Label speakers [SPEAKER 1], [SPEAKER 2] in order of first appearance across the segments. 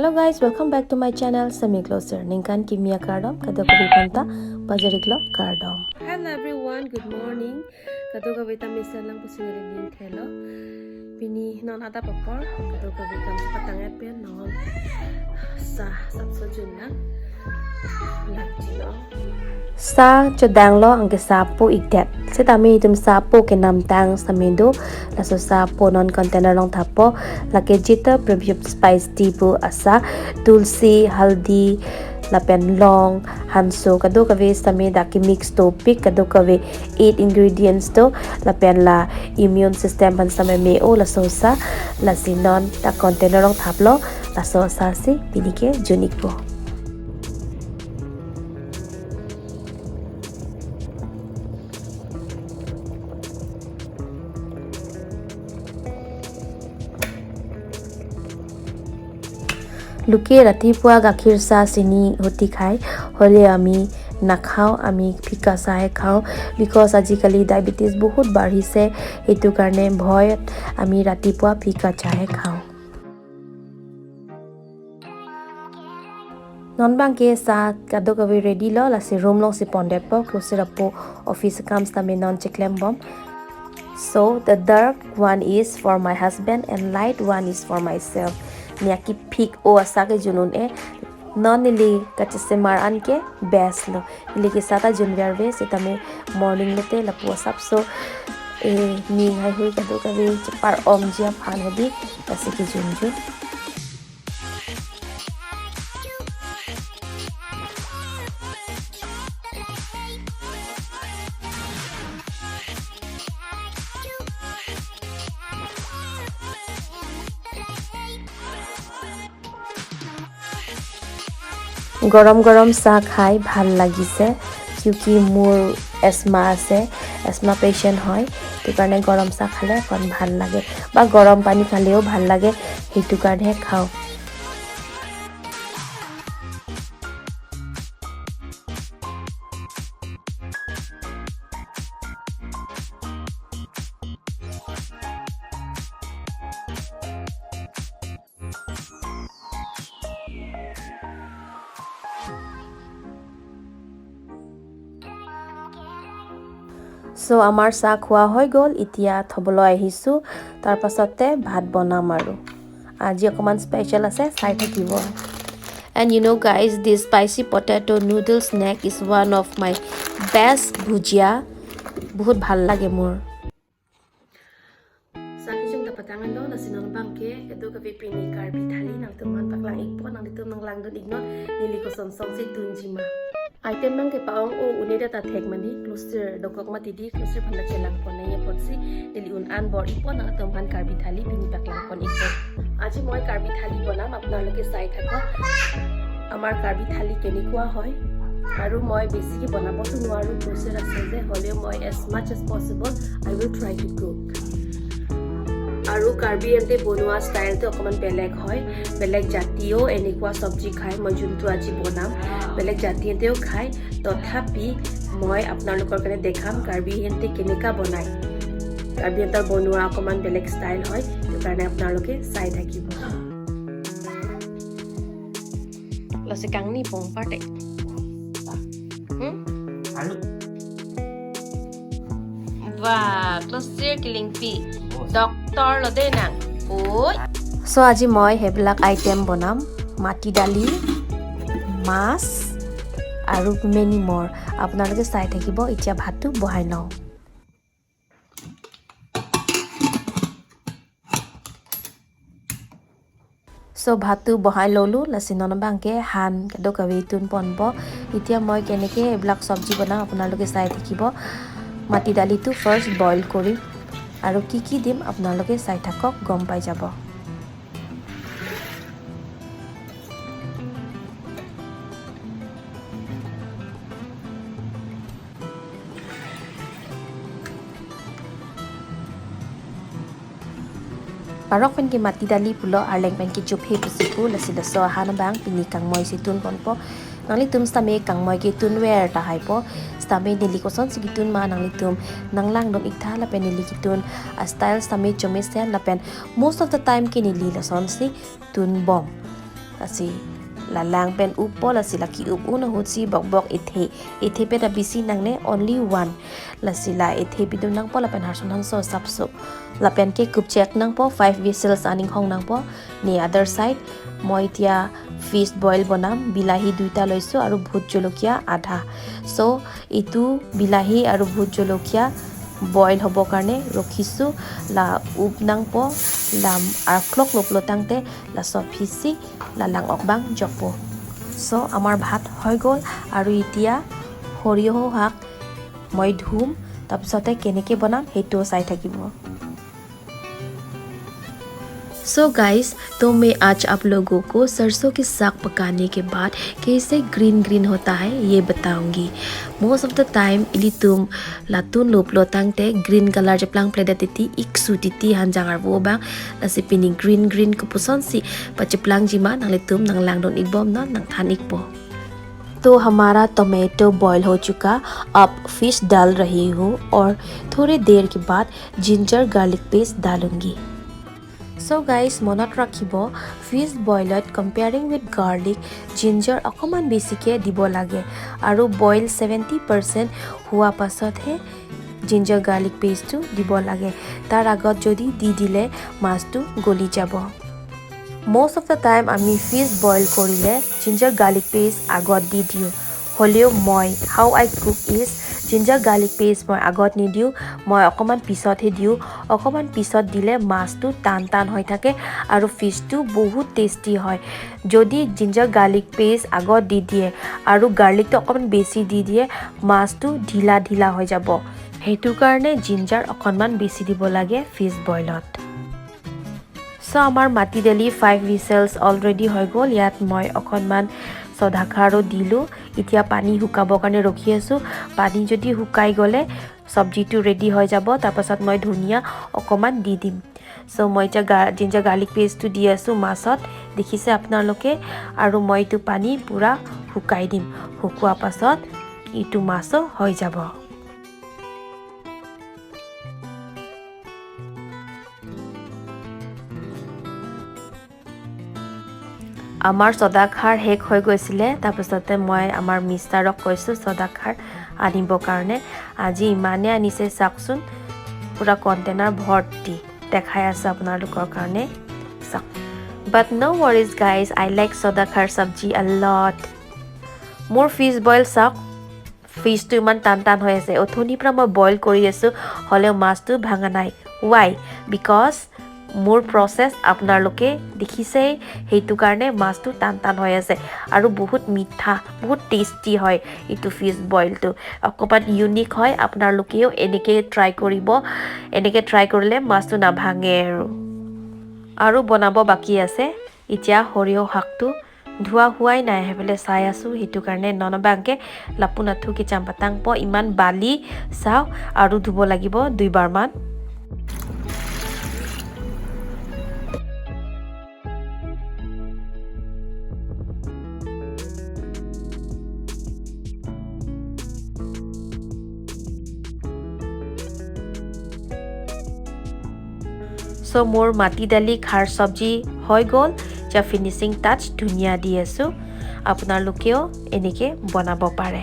[SPEAKER 1] Hello guys, welcome back to my channel Sami Closer. Ningkan Kimia Kardom, kado kabi panta pajariklo Kardom.
[SPEAKER 2] Hello everyone, good morning. Kado kabi tamisa lang po sinarining thelo. Pini non ata papor, kado kabi kam patangay pen non sa sapso jun lang.
[SPEAKER 1] Sa chodang lo ang sapo ikdet. Sa tami itum sapo ke namtang sa mendo laso sapo non container long thapo lake jita preview spice tea bu asa tulsi haldi lapen long hanso kado kave same daki mix to pick kado kave 8 ingredients to lapen la immune system han same me o laso sa lasinon ta container long thaplo laso sa si pinike junikpo. লোকে ৰাতিপুৱা গাখীৰ চাহ চেনি সৈতে খায়, হ'লে আমি নাখাওঁ, আমি ফিকা চাহে খাওঁ। Because আজিকালি ডায়েবেটিছ বহুত বাঢ়িছে, সেইটো কাৰণে ভয়ত আমি ৰাতিপুৱা ফিকা চাহে খাওঁ। ননবাংকে চাহ কাদো কবি ৰেডি ল লাচি ৰুম লং চি পণ্ডেপ ক্লোচেৰ আপো অফিচ কাম স্তামে non চেকলেম bomb. So the dark one is for my husband and light one is for myself. Nyaki phik o asa ke junun e non nili kachse mar an ke best lo nili ke sata junwer ve se tame morning lete lapu sap so e ni hai hui kado kabe par om jia phan hodi ase ke junju. গৰম গৰম চাহ খাই ভাল লাগিছে, কিউকি মোৰ asthma আছে, asthma patient হয়, সেইটো কাৰণে গৰম চাহ খালে অকণ ভাল লাগে বা গৰম পানী খালেও ভাল লাগে, সেইটো কাৰণেহে খাওঁ। চ' আমাৰ চাহ খোৱা হৈ গ'ল, এতিয়া থ'বলৈ আহিছোঁ, তাৰপাছতে ভাত বনাম আৰু আজি অকণমান স্পেচিয়েল আছে, চাই থাকিব। And you know guys, this spicy potato noodle snack is one of my best bhujia, বহুত ভাল লাগে মোৰ।
[SPEAKER 2] Item mang ke paong o uneda ta thek mani cluster dokok ma tidi cluster phanda chelang pon ye potsi nili un an bor ipo na atom han karbi thali pini paklang pon ipo. আজি মই কাৰ্বি থালি বনাম, আপোনালোকে চাই থাকক আমাৰ কাৰ্বি থালি কেনেকুৱা হয়। আৰু মই বেছিকৈ বনাবতো নোৱাৰোঁ, ক্লষ্টাৰ আছে যে, হ'লেও মই as much as possible I will try to cook. আৰু কাৰ্বি এণ্টে বনোৱা ষ্টাইলটো অকণমান বেলেগ হয়, বেলেগ জাতিয়েও এনেকুৱা চব্জি খায়, মই যোনটো আজি বনাম বেলেগ জাতিহঁতেও খায়, তথাপি মই আপোনালোকৰ কাৰণে দেখাম কাৰ্বি এণ্টে কেনেকুৱা বনায়। কাৰ্বি এণ্টৰ বনোৱা অকণমান বেলেগ ষ্টাইল হয়, সেইটো কাৰণে আপোনালোকে চাই থাকিব।
[SPEAKER 1] চ' আজি মই সেইবিলাক আইটেম বনাম, মাটি দালি, মাছ আৰু মেনি মৰ। আপোনালোকে চাই থাকিব। এতিয়া ভাতটো বহাই লওঁ। চ' ভাতটো বহাই ল'লোঁ, লাচি ননবাংকে হান কাদো কাবি তুন পনব। এতিয়া মই কেনেকৈ এইবিলাক চব্জি বনাম আপোনালোকে চাই থাকিব। মাটি দালিটো ফাৰ্ষ্ট বইল কৰিম আৰু কি কি দিম আপোনালোকে চাই থাকক, গম পাই যাব। Parok pen ki mati dali pulo arleng pen ki chup he pusipu lasi laso hana bang pini kangmoi si tun ponpo nangli tum stame kangmoi ki tun wer ta hai po stame nili koson si tun ma nangli tum nanglang dom iktha la pen nili ki tun a style stame chome sen la pen most of the time ki nili lason si tun bom. Lasi la lang pen up po lasi la ki up un ho chi bok bok ethe ethe pe da bisi nang ne only one lasi la ethe bidum nang po la pen harson hang so sap so la pen ke kup check nang po 5 whistles aning hong nang po ni other side মই এতিয়া fish boil বনাম। বিলাহী দুইটা লৈছোঁ আৰু vote জলকীয়া আধা। চ' এইটো বিলাহী আৰু ভোট জলকীয়া বইল হ'বৰ কাৰণে ৰখিছোঁ। লা উপ নাং প লা আৰ্খলক লোপলতাংতে লা চব ফিচি লা লাং অকবাং জপ। চ' আমাৰ ভাত হৈ গ'ল আৰু এতিয়া সৰিয়হ শাক মই ধুম, তাৰপিছতে কেনেকৈ বনাম সেইটোও চাই থাকিব। सो गाइस, तो मैं आज आप लोगों को सरसों के साग पकाने के बाद कैसे ग्रीन ग्रीन होता है ये बताऊंगी। मोस्ट ऑफ the time इली तुम लातुन लोपलो तांगते ग्रीन कलर जपलांग प्लेदा तिति इक्सु तिति हानजांगार वो बांग lasi pini green green ko puson si pachiplang jima nang litum nang lang don ikbom na nang than ikpo। तो हमारा टोमेटो बॉईल हो चुका, अब फिश डाल रही हूँ और थोड़ी देर के बाद जिंजर गार्लिक पेस्ट डालूँगी। চ' গাইজ, মনত ৰাখিব, ফিছ বইলত কম্পেয়াৰিং উইথ গাৰ্লিক জিঞ্জাৰ অকণমান বেছিকৈ দিব লাগে আৰু বইল 70% হোৱা পাছতহে জিঞ্জাৰ গাৰ্লিক পেষ্টটো দিব লাগে। তাৰ আগত যদি দি দিলে মাছটো গলি যাব। মষ্ট অফ the time আমি ফিছ বইল কৰিলে জিঞ্জাৰ গাৰ্লিক পেষ্ট আগত দি দিওঁ। হ'লেও মই how I cook is ginger garlic paste মই আগত নিদিওঁ, মই অকণমান পিছতহে দিওঁ। অকণমান পিছত দিলে মাছটো টান টান হৈ থাকে আৰু ফিছটো বহুত টেষ্টি হয়। যদি জিঞ্জাৰ গাৰ্লিক পেষ্ট আগত দি দিয়ে আৰু গাৰ্লিকটো অকণমান বেছি দি দিয়ে, মাছটো ঢিলা ঢিলা হৈ যাব। সেইটো কাৰণে জিঞ্জাৰ অকণমান বেছি দিব লাগে ফিছ বইলত। চ' আমাৰ মাটি দালি 5 হুইচেলছ অলৰেডি হৈ গ'ল। ইয়াত মই অকণমান চদা খাৰো দিলোঁ। এতিয়া পানী শুকাবৰ কাৰণে ৰখি আছোঁ। পানী যদি শুকাই গ'লে চব্জিটো ৰেডি হৈ যাব। তাৰপাছত মই ধনিয়া অকণমান দি দিম। চ' মই এতিয়া জিঞ্জাৰ গাৰ্লিক পেষ্টটো দি আছোঁ মাছত, দেখিছে আপোনালোকে। আৰু মই এইটো পানী পূৰা শুকাই দিম। শুকোৱাৰ পাছত এইটো মাছো হৈ যাব। আমাৰ চদা খাৰ শেষ হৈ গৈছিলে। তাৰপিছতে মই আমাৰ মিষ্টাৰক কৈছোঁ চদা খাৰ আনিবৰ কাৰণে। আজি ইমানেই আনিছে, চাওকচোন, পূৰা কণ্টেইনাৰ ভৰ্তি। দেখাই আছোঁ আপোনালোকৰ কাৰণে, চাওক। But no worries guys, I like soda khar চব্জি আ লট। মোৰ ফিছ বইল চাওক, ফিছটো ইমান টান টান হৈ আছে। অথনিৰ পৰা মই বইল কৰি আছোঁ, হ'লেও মাছটো ভাঙা নাই। ৱাই? Because মোৰ প্ৰচেছ আপোনালোকে দেখিছেই, সেইটো কাৰণে মাছটো টান টান হৈ আছে আৰু বহুত মিঠা, বহুত টেষ্টি হয় এইটো ফিছ বইলটো। অকণমান ইউনিক হয়, আপোনালোকেও এনেকৈ ট্ৰাই কৰিব। এনেকৈ ট্ৰাই কৰিলে মাছটো নাভাঙে। আৰু বনাব বাকী আছে। এতিয়া সৰিয়হ শাকটো ধোৱা হোৱাই নাই, সেইফালে চাই আছোঁ, সেইটো কাৰণে ননবাংকে লাপু নাথু কি চাম্পাতাং প ইমান বালি চাওঁ, আৰু ধুব লাগিব দুইবাৰমান। চ' মোৰ মাটি দালি খাৰ চব্জি হৈ গ'ল। এতিয়া ফিনিচিং টাচ ধুনীয়া দি আছোঁ, আপোনালোকেও এনেকৈ বনাব পাৰে।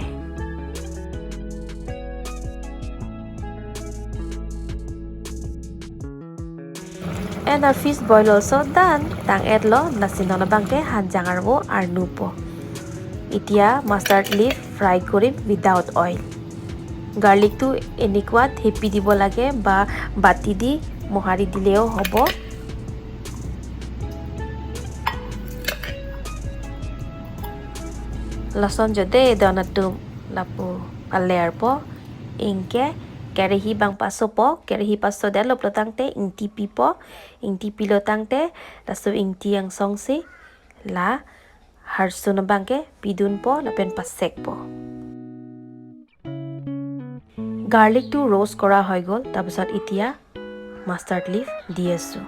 [SPEAKER 1] And our fish boil also done. Tang et lo nasi nonobangke hanjangar wo arnu po. এতিয়া মাষ্টাৰ্ড লিফ ফ্ৰাই কৰিম উইদাউট অইল। গাৰ্লিকটো এনেকুৱা থেপি দিব লাগে বা বাতি দি মোহাৰি দিলেও হ'ব। লচন যদি দনাটো লাপু পালে প ইংকে কেৰাহী বাং পাছো প কেৰাহী পাছো দে লপ্লতাংতে ইংটি পি প ইংটি পিলতাংতে তাৰপিছত ইংটি আং চংচি লা হাৰচুন বাংকে পিদুন প লাপেন পাছেক প। গাৰ্লিকটো ৰ'ষ্ট কৰা হৈ গ'ল। তাৰপিছত এতিয়া মাষ্টাৰ্ড লিফ দি আছোঁ।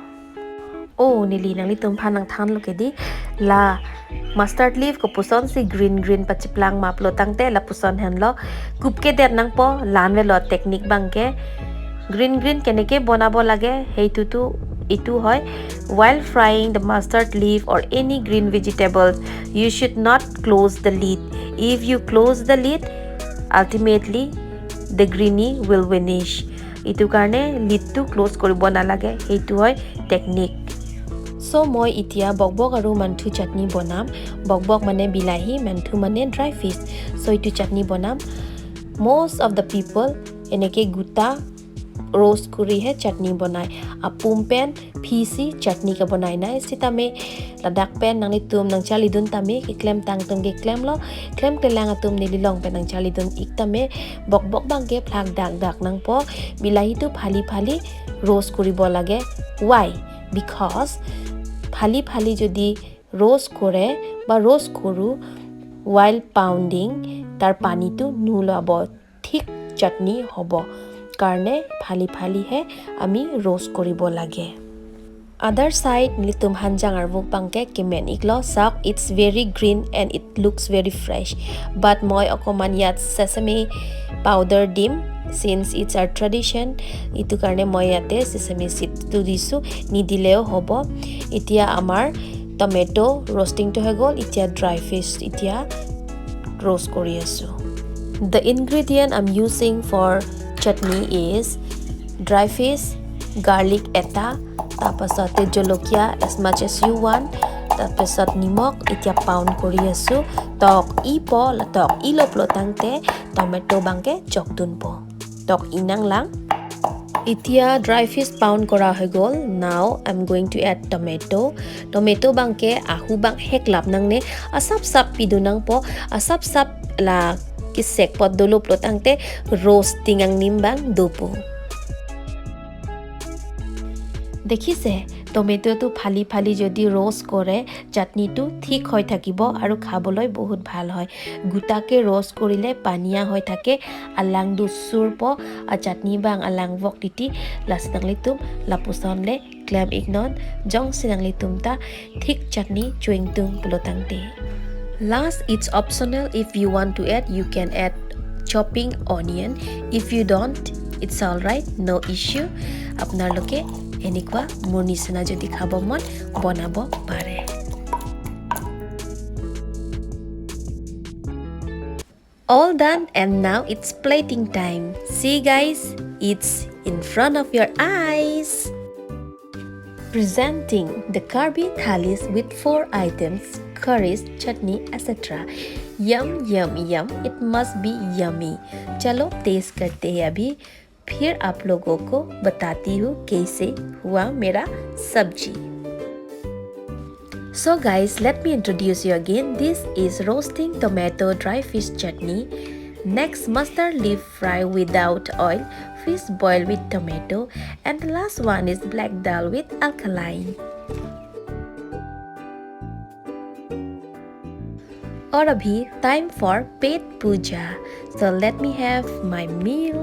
[SPEAKER 1] অ' নিলি নাংলি তুমফা নাং থান লোকেদি লা mustard leaf ko puson si green green pachiplang ma plotang te la puson hen lo kupke det nang po lan ve lo technique bangke green green কেনেকে বনাব লাগে সেইটোতো এইটো হয়, while frying the mustard leaf or any green vegetables, you should not close the lid. If you close the lid, ultimately the greeny will vanish. এইটো কাৰণে লিডটো close কৰিব নালাগে, সেইটো হয় টেকনিক। চ' মই এতিয়া বকবক আৰু মান্থু চাটনি বনাম। বকবক মানে বিলাহী, মান্থু মানে ড্ৰাই ফিছ। চ' এইটো চাটনি বনাম। মষ্ট অফ the people এনেকৈ গোটা roast কৰিহে চাটনি বনায়। আপুম পেন ফিচি চাটনি কা বনাই নাই sitame ladak pen nang ni tum nang chali dun tame ki klem tang tum ki klem lo klem kelang atum ni lilong pen nang chali dun ik tame bok bok bang ke phlak dak dak nang po বিলাহীটো ফালি ফালি roast কৰিব লাগে। Why? Because ফালি ফালি যদি roast কৰে বা roast কৰোঁ while pounding, তাৰ পানীটো নোলাব, ঠিক চাটনি হ'ব কাৰণে ফালি ফালিহে আমি roast কৰিব লাগে। Other side litum hanjang arvuk pangke kimen iklo sak, it's very green and it looks very fresh, but মই অকমান ইয়াত sesame powder দিম, since it's our tradition. এইটো কাৰণে মই ইয়াতে sesame seedটো দিছোঁ, নিদিলেও হ'ব। এতিয়া আমাৰ টমেট' ৰষ্টিংটো হৈ গ'ল। এতিয়া ড্ৰাই ফিছ এতিয়া roast কৰি আছোঁ। The ingredient I'm using for chutney is dry fish, garlic এটা, তাৰপাছতে জলকীয়া as much as you want, তাৰপিছত নিমখ। এতিয়া পাউণ্ড কৰি আছোঁ। টক ই প টক ই লপ তাংতে টমেট' বাংকে চক দুন প টক ইনাং লাং। এতিয়া ড্ৰাই ফিছ পাউণ্ড কৰা হৈ গ'ল। Now I am going to add tomato. Tomato Banke আহু বাং হেক লাপ নাংনে আসাপ সাপ পিদু নাং প আসাপ সাপ লা kisek pot dulu plotangte roasting ang nimbang dupo। দেখিছে, টমেট'টো ফালি ফালি যদি ৰ'ষ্ট কৰে, চাটনিটো ঠিক হৈ থাকিব আৰু খাবলৈ বহুত ভাল হয়। গোটাকে ৰ'ষ্ট কৰিলে পানীয়া হৈ থাকে, আলাং দুচুৰ প চাটনি বাং আলাং বক তিতি লাচিনাংলি তুম লাপুচনলে ক্লেম ইগনন জং চিনাংলি তুম তা ঠিক চাটনি chewing তুং পুলতাংতে। Last, it's optional. If you want to add, you can add chopping onion. If you don't, it's all right, no issue. আপোনালোকে এনেকুৱা মোৰ নিচিনা যদি খাব মন, বনাব পাৰে। All done, and now it's plating time. See guys, it's in front of your eyes. Presenting the Karbi thalis with 4 items, curries, chutney, etc. Yum yum yum, it must be yummy. चलो test करते हैं अभी, फिर आप लोगों को बताती हूँ कैसे हुआ मेरा सब्जी। So guys, let me introduce you again. This is roasting tomato dry fish chutney. Next, mustard leaf fry without oil, fish boiled with tomato, and the last one is black dal with alkaline. और अभी time for pet puja. So let me have my meal.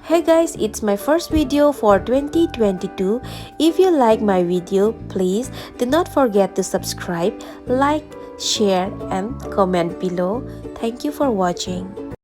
[SPEAKER 1] Hey guys, it's my first video for 2022. If you like my video, please do not forget to subscribe, like, share and comment below. Thank you for watching.